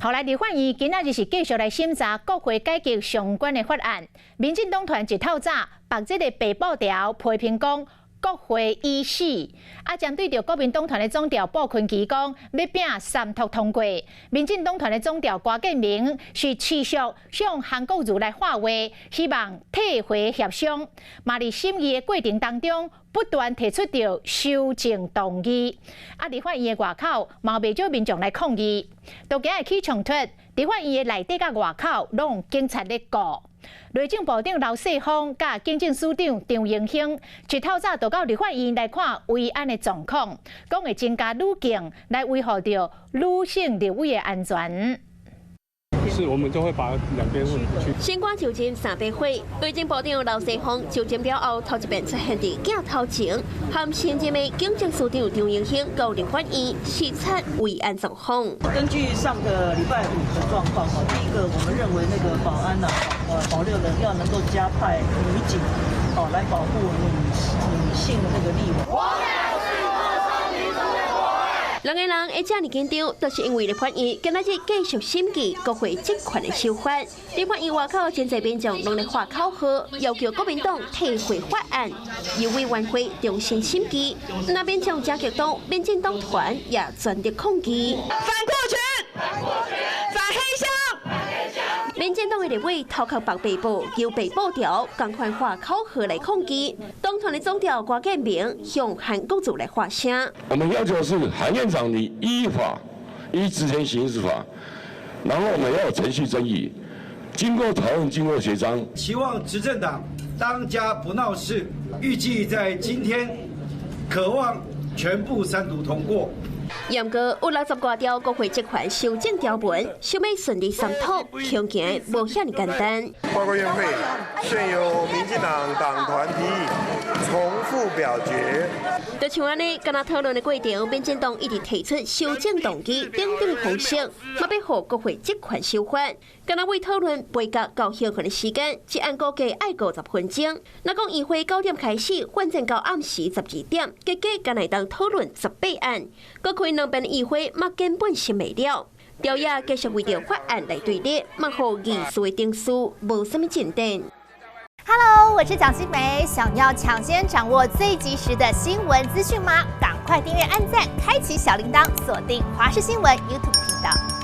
後來立法院今仔日是繼續來審查國會改革相關的法案。民進黨團一透早縛這个白布條批評講國會已死，啊，針對著國民黨團的總召傅崐萁講欲拚三讀通過，民進黨團的總召郭建明是持續向韓國瑜來喊話，希望退回協商。嘛佇審議的過程當中，不斷提出著修正動議。啊，立法院的外口嘛袂少民眾來抗議，都驚會起衝突。立法院的內底佮外口攏警察咧顧。內政部長劉世鋒佮警政署長張榮興一透早就到立法院來看維安的狀況，講會增加女警來維護著女性立委的安全。是，我們就會把兩邊去。新官就任三八歲，內政部長劉世鋒就任了後，頭一遍出現佇鏡頭前，和新任的警政署長張榮興到立法院視察維安狀況。根據上個禮拜五的狀況，第一個我們認為那個保安啊，保六人要能夠加派女警，哦，來保護女性那個立委。兩个人會遮爾緊張，就是因為立法院今仔日繼續審議國會職權的修法。立法院外口真濟民眾攏咧喊口號，要求國民黨退回法案，由委員會重新審議。那民眾誠激動，民進黨團也全力抗議。反擴權，反黑箱。民進黨的立委頭殼縛白布，求白布條，仝款喊口號來抗議。黨團的總召郭建明向韓國瑜來發聲。我們要求的是韓院長，你依法依職權行使法，然後我們要有程序正義，經過討論，經過協商。期望執政黨當家不鬧事，預計在今天，可望全部三讀通過。毋過有60外條國會職權修正條文，想欲順利三讀，恐驚無遐爾簡單。報告院會現由民進黨黨團提議重複表決。就像按呢，敢若討論的過程，民進黨一直提出修正動議等等的方式，嘛欲予國會職權修法。敢若為討論杯葛到歇困的時間，一案估計愛50分鐘。若講議會9點開始，發展到暗時12點，結果敢若會當討論18案，閣開兩遍議會嘛根本審袂了。朝野繼續為著法案來對立，嘛予議事的程序無啥物進展。 Hello，我是蔣新梅，想要搶先掌握最及時的新聞資訊嗎？趕快訂閱、按讚、開啟小鈴鐺，鎖定華視新聞 YouTube 頻道。